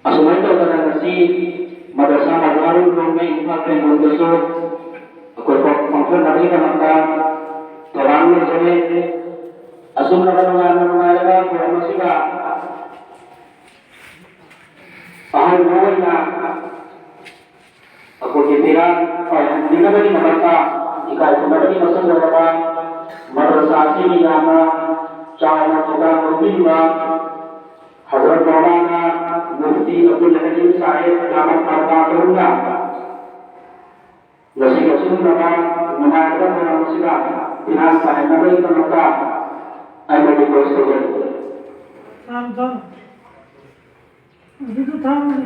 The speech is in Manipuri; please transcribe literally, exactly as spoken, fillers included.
ꯑꯁꯨꯃꯥꯏꯅ ꯇꯧꯗꯅ ꯉꯁꯤ ꯃꯗꯔꯁꯥ ꯃꯖꯥꯔꯨꯜ ꯅꯨꯔ ꯏꯝꯐꯥꯜ ꯄꯦꯡꯒꯣꯟꯗꯁꯨ ꯑꯩꯈꯣꯏ ꯄꯥꯡꯊꯣꯛꯅꯕꯒꯤꯗꯃꯛꯇ ꯊꯧꯔꯥꯡ ꯂꯩꯖꯔꯦ꯫ ꯑꯁꯨꯝꯂꯕ ꯅꯨꯡꯉꯥꯏꯅ ꯅꯨꯡꯉꯥꯏꯔꯕ ꯊꯧꯔꯝ ꯑꯁꯤꯗ ꯑꯍꯥꯟꯕ ꯑꯣꯏꯅ ꯑꯩꯈꯣꯏꯒꯤ ꯄꯤꯔꯥꯡ ꯄꯥꯏꯍꯟꯕꯤꯅꯕꯒꯤꯗꯃꯛꯇ ꯏꯀꯥꯏ ꯈꯨꯝꯅꯕꯒꯤ ꯃꯁꯛ ꯑꯣꯏꯔꯕ ꯃꯗꯔꯁꯥ ꯑꯁꯤꯒꯤ ꯌꯥꯝꯅ ꯆꯥꯎꯅ ꯊꯧꯗꯥꯡ ꯂꯧꯕꯤꯔꯤꯕ ꯍꯖꯔꯠ ꯃꯧꯂꯥꯅꯥ ꯃꯨꯐꯇꯤ ꯑꯕꯗꯨꯜ ꯍꯂꯤꯝ ꯁꯥꯍꯦꯕ ꯗꯥꯃꯠ ꯕꯔꯀꯥꯇꯨꯍꯨꯅ ꯉꯁꯤꯒꯤ ꯑꯁꯤꯒꯨꯝꯂꯕ ꯅꯨꯡꯉꯥꯏꯔꯕ ꯊꯧꯔꯝ ꯑꯁꯤꯗ ꯐꯤꯔꯥꯟ ꯇꯥꯍꯟꯅꯕꯒꯤꯗꯃꯛꯇ ꯑꯩꯅ ꯔꯤꯀ꯭ꯋꯦꯁ ꯇꯧꯖꯔꯤ꯫ ꯊꯥꯡ ꯊꯥꯡ꯫ ꯑꯗꯨꯗ ꯊꯥꯡꯅꯦ꯫